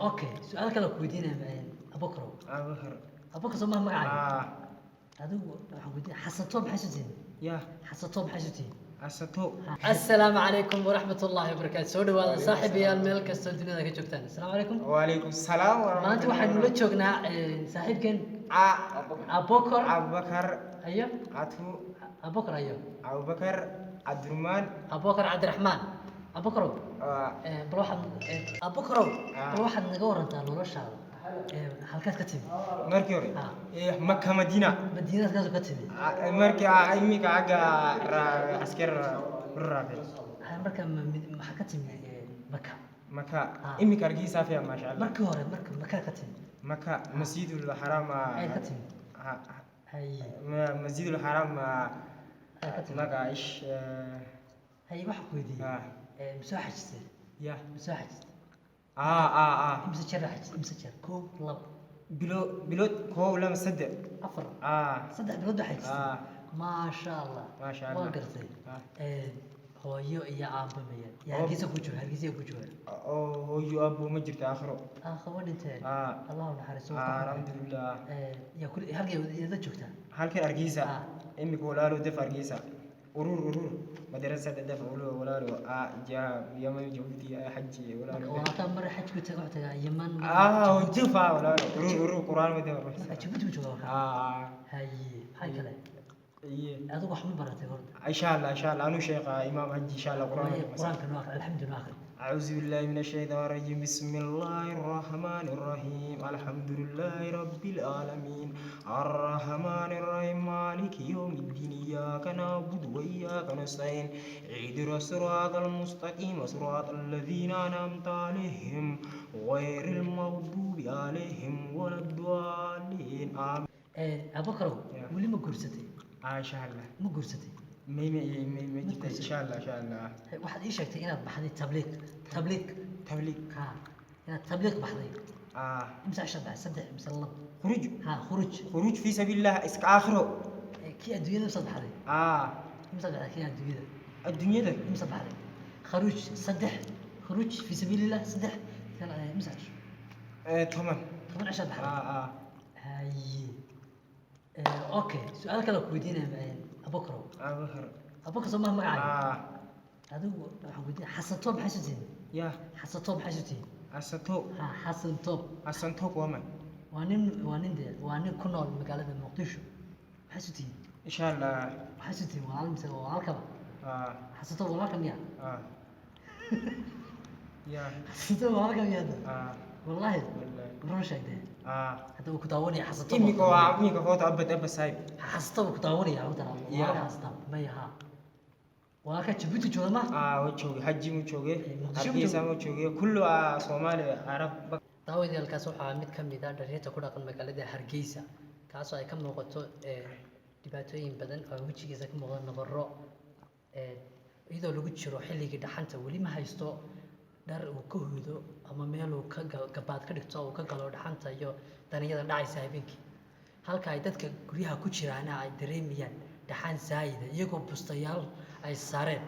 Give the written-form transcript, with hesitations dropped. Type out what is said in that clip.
Okay, su-aal kale ku weydiinaya, Abubakar. Abubakar. Abubakar soo maha magacaaga? Ah. Adigu waxaan weydiinaya, Xasanto maxay isu tihiin? Ya. Xasanto maxay isu tihiin? Asato. Asalaamu calaykum waraxmat ullaahi wabarakaatu. Soo dhawaada, saaxiibayaal, meel kastoo duniyada ka joogtaan. Asalaamu calaykum. وعليكم السلام ورحمة. Maanta waxaynu la joognaa saaxiibkeen Abubakar. Abubakar. Ayo. Atu. Abubakar ayo. Abubakar Cabdiraxmaan. Abubakar Cabdiraxmaan. Abubakarow, bal waxaad Abubakarow, bal waxaad naga warantaa noloshaada. Halkaad ka timi? Markii hore Ah. Maka, Madiina. Madiinad kaasoo ka timi? Markii imika agga askar raafay. Marka maxaa ka timi Maka? Maka. Ah. Imika Hargeysa fiya, maasha Allah. Markii hore marka Maka ka timi? Maka, Masjidul Haram. Ay ka timi? Haye. Masjidul Haram. Ay ka timi? Maka ish. Haye, waxaan ku weydiiyey, ma soo xajistay? Ya. Ma soo xajistay? Ah. Imse jeer baa xajistay? Imse jeer? Kow, labo? Bilo bilood, kow, lama, saddex. Afar? Ah. 3 bilood baa xajistay? Ah. Maasha Allah. Maasha Allah. Waa gartay. Ah. Hooyo iyo aabba mayaan iyo Hargeysa ku jooga? Hargeysa ku jooga? Oo, hooyo aabbo ma jirto, aakhiro. Aakhiro dhinteen. Ah. Allahu naxariiso. Ah, alxamdulilah. Yaa kuli halkay iyada joogtaa? Halkan Hargeysa. Ah. Imika walaalo def Hargeysa, urur urur madrasada def walaalo ah ja Yaman, Jabuuti, xaji walaalo. Walaalkaa mar xaj ku taga, wuxuu tagaa Yaman? Ah, jufa walaalo, urur urur Quraan ma def. Marka Jabuuti buu joogaa walaalkaa? Ah. Haye, maxay kale? Iye. Adigu wax ma baratay horta? Insha Allah, insha Allah, anu sheekha imaam haji, insha Allah, Quraan. Waayo, Qur-aanka noo akhri, alxamdu noo akhri. أعوذ بالله من الشيطان الرجيم. بسم الله الرحمن الرحيم. الحمد لله رب العالمين، الرحمن الرحيم، مالك يوم الدين، إياك نعبد وإياك نستعين، اهدنا الصراط المستقيم، صراط الذين أنعمت عليهم، غير المغضوب عليهم ولا الضالين، آمين. Abubakarow, Yeah. weli ma guursatay? آه، إن شاء الله. Ma guursatay? مي مي مي مي إن شاء الله، إن شاء الله. Waxaad ii sheegtay inaad baxday tabliiq, tabliiq. تبليغ. Ha, inaad tabliiq baxday. آه. Imse casha baxday? Saddex mise labo? خروج. Ha, khuruj. خروج في سبيل الله اسك آخره. Kii adduunyada imsaad baxday? آه. Imsaad baxday kii adduunyada? الدنيا ده. Imsaad baxday kharuuj? Saddex khuruuj fi sabiilillah, saddex, imse casho? آه، 8. 10 cashaad baxday? آه آه. Haye. Okay, su-aal kale ku weydiinaya, Abubakarow. Abubakar. Abubakar soo maha magacaaga? آه. Adigu waxaan weydiinaya, Xasan Toob maxay isu tihiin? يا. Xasan Toob maxay isu tihiin? Asato. Ha, Xasan Toob. Asanto woman. Waa nin dee, waa nin ku nool magaalada Muqdisho. Maxay isu tihiin? إن شاء الله. Maxay isu tihiin, walaal mise walaalkaba? آه. Xasan Toob walaalka miya? آه، يا. Xasan Toob walaalka miya hadda? آه. Wallaahi? والله. Run sheegtee. آه. Hadda wuu ku daawanaya Xasan Toob. إميكا إميكا فوت أبد أبد سايب. Xasan Toob wuu ku daawanaya horta. Yeah. Walaalka Xasan Toob maya? Ha, walaalka Jabuuti jooga ma? آه، وجوجي حجي مجوجي. Muqdisho. حركيسة مجوجي، كله آه صومالي عرب. Daawadayaalkaas waxaa mid ka mid ah dhalinyarta ku dhaqan magaalada Hargeysa, kaasoo ay ka muuqato dhibaatooyin badan oo wejigiisa ka muuqda nabaro, iyadoo lagu jiro xilligii dhaxanta. Weli ma haysto dhar uu ka hoydo ama meel uu ka gabaad ka dhigto oo uu ka galo dhaxanta iyo daniyada dhacaysa habeenkii, halka ay dadka guryaha ku jiraana ay dareemayaan dhaxan saayida iyagoo bustayaal ay saareen.